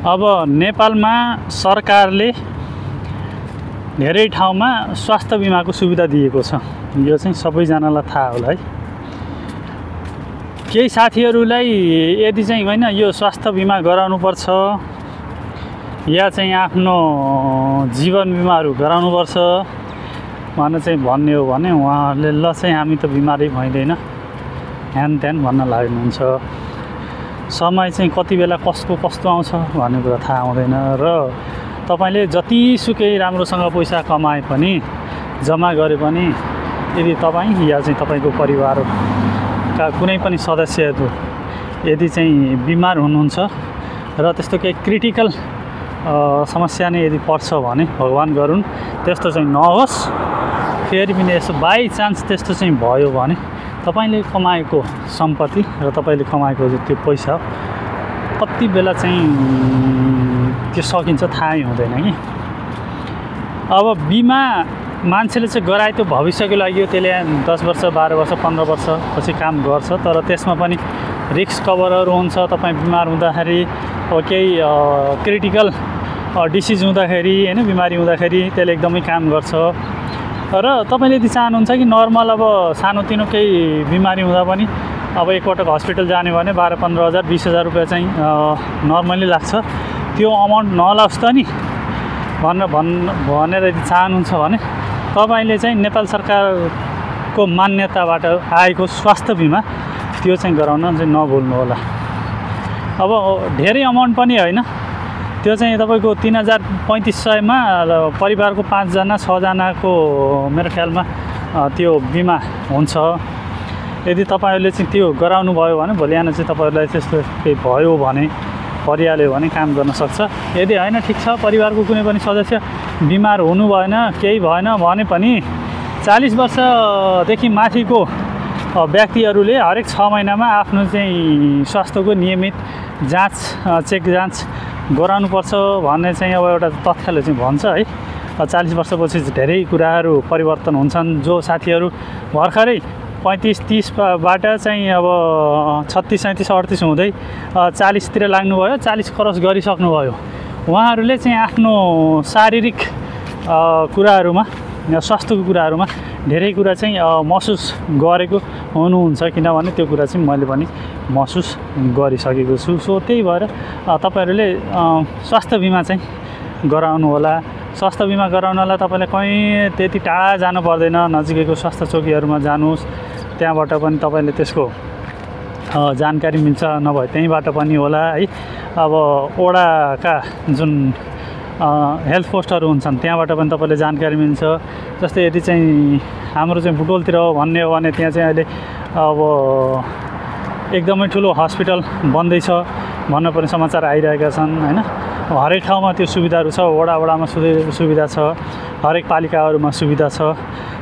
अब नेपालमा सरकारले धेरै ठाउँमा स्वास्थ्य बिमाको सुविधा दिएको छ। यो चाहिँ सबैजनालाई थाहा होला है। केही साथीहरूलाई यदि चाहिँ हैन यो स्वास्थ्य बिमा गराउनुपर्छ या चाहिँ आफ्नो जीवन बिमाहरू गराउनुपर्छ भनेर चाहिँ भन्ने हो भने उहाँहरूले ल चाहिँ हामी त बिमारै भइदैन ह्यान त्यान भन्न लाग्नुहुन्छ। समय चाहिँ कति बेला कसको कस्तो आउँछ भन्ने कुरा थाहा हुँदैन र तपाईले जतिसुकै राम्रोसँग पैसा कमाए पनि जम्मा गरे पनि यदि तपाईँ या चाहिँ तपाईको परिवारका कुनै पनि सदस्यहरू यदि चाहिँ बिमार हुनुहुन्छ र त्यस्तो केही क्रिटिकल समस्या नै यदि पर्छ भने भगवान गरून् त्यस्तो चाहिँ नहोस्। फेरि पनि यसो बाई चान्स त्यस्तो चाहिँ भयो भने तपाईले कमाएको सम्पत्ति र तपाईले कमाएको त्यो पैसा कति बेला चाहिँ त्यो सकिन्छ थाहै हुँदैन कि। अब बिमा मान्छेले चाहिँ गराए त्यो भविष्यको लागि हो, त्यसले 10 वर्ष 12 वर्ष 15 वर्ष पछि काम गर्छ। तर त्यसमा पनि रिस्क कभरहरू हुन्छ। तपाईँ बिमार हुँदाखेरि केही क्रिटिकल डिसिज हुँदाखेरि हैन बिमारी हुँदाखेरि त्यसले एकदमै काम गर्छ। र तपाईले यदि चाहनुहुन्छ कि नर्मल अब सानोतिनो केही बिमारी हुँदा पनि अब एकपटक हस्पिटल जाने भने 12-15 हजार 20 हजार रुपैयाँ चाहिँ नर्मली लाग्छ, त्यो अमाउन्ट नलाओस् त नि भनेर यदि चाहनुहुन्छ भने तपाईले चाहिँ नेपाल सरकारको मान्यताबाट आएको स्वास्थ्य बिमा त्यो चाहिँ गराउन चाहिँ नभुल्नु होला। अब धेरै अमाउन्ट पनि होइन, त्यो चाहिँ तपाईको 3500 मा परिवारको 5 जना 6 जनाको मेरो ख्यालमा त्यो बिमा हुन्छ। यदि तपाईहरुले चाहिँ त्यो गराउनु भयो भने भोलि बिहान चाहिँ तपाईहरुलाई त्यस्तो केही भयो भने परिहाल्यो भने काम गर्न सक्छ। यदि हैन ठिक छ परिवारको कुनै पनि सदस्य बिमार हुनु भएन केही भएन भने पनि 40 वर्षदेखि माथिको व्यक्तिहरूले हरेक 6 महिनामा आफ्नो चाहिँ स्वास्थ्यको नियमित जाँच चेक जाँच गराउनुपर्छ भन्ने चाहिँ अब एउटा तथ्यले चाहिँ भन्छ है। 40 वर्षपछि धेरै कुराहरू परिवर्तन हुन्छन्। जो साथीहरू भर्खरै 35-30 बाट चाहिँ अब 36-37-38 हुँदै 40 तिर लाग्नुभयो, 40 क्रस गरिसक्नुभयो, उहाँहरूले चाहिँ आफ्नो शारीरिक कुराहरूमा स्वास्थ्यको कुराहरूमा धेरै कुरा चाहिँ महसुस गरेको हुनुहुन्छ। किनभने त्यो कुरा चाहिँ मैले पनि महसुस गरिसकेको छु। सो त्यही भएर तपाईहरुले स्वास्थ्य बिमा चाहिँ गराउनु होला। स्वास्थ्य बिमा गराउनलाई तपाईले कहीँ त्यति टाढा जानु पर्दैन, नजिकैको स्वास्थ्य चौकीहरुमा जानुस्, त्यहाँबाट पनि तपाईले त्यसको जानकारी मिल्छ, नभए त्यहीँबाट पनि होला है। अब ओडाका जुन हेल्थ पोस्टहरू हुन्छन् त्यहाँबाट पनि तपाईले जानकारी मिल्छ। जस्तै यदि चाहिँ हाम्रो चाहिँ बुटोलतिर हो भन्ने हो भने त्यहाँ चाहिँ अहिले अब एकदमै ठुलो हस्पिटल बन्दैछ भन्न पनि समाचार आइरहेका छन् हैन। हरेक ठाउँमा त्यो सुविधाहरू छ, वडामा सुविधा छ, हरेक पालिकाहरूमा सुविधा छ।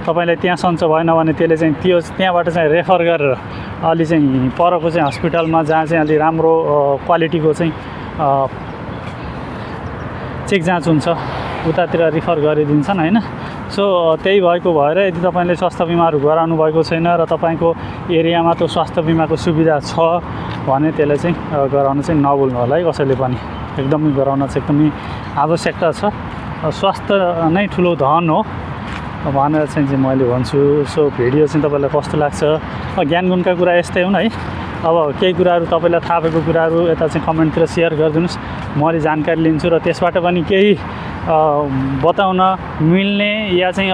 तपाईलाई त्यहाँ सन्चो भएन भने त्यसले चाहिँ त्यहाँबाट चाहिँ रेफर गरेर अलि चाहिँ परको चाहिँ हस्पिटलमा जहाँ चाहिँ अलि राम्रो क्वालिटीको चाहिँ चेक जाँच हुन्छ उतातिर रिफर गरिदिन्छन् हैन। सो त्यही भएको भएर यदि तपाईले स्वास्थ्य बिमाहरू गराउनु भएको छैन र तपाईको एरियामा त्यो स्वास्थ्य बिमाको सुविधा छ भने त्यसले चाहिँ गराउन चाहिँ नभुल्नु होला है। कसैले पनि एकदमै गराउन चाहिँ एकदमै आवश्यकता छ। स्वास्थ्य नै ठुलो धन हो भनेर चाहिँ मैले भन्छु। सो भिडियो चाहिँ तपाईलाई कस्तो लाग्छ? ज्ञान गुणका कुरा यस्तै हुन् है। अब केही कुराहरू तपाईलाई थाहा भएको कुराहरू यता चाहिँ कमेन्टतिर सेयर गरिदिनुस्, मैले जानकारी लिन्छु र त्यसबाट पनि केही बताउन मिल्ने या चाहिँ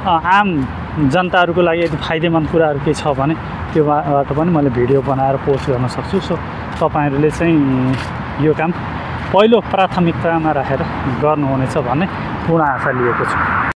आम जनताहरूको लागि यदि फाइदेमन्द कुराहरू केही छ भने त्योबाट पनि मैले भिडियो बनाएर पोस्ट गर्न सक्छु। सो तपाईहरुले चाहिँ यो काम पहिलो प्राथमिकतामा राखेर गर्नुहुनेछ भन्ने पूर्ण आशा लिएको छु।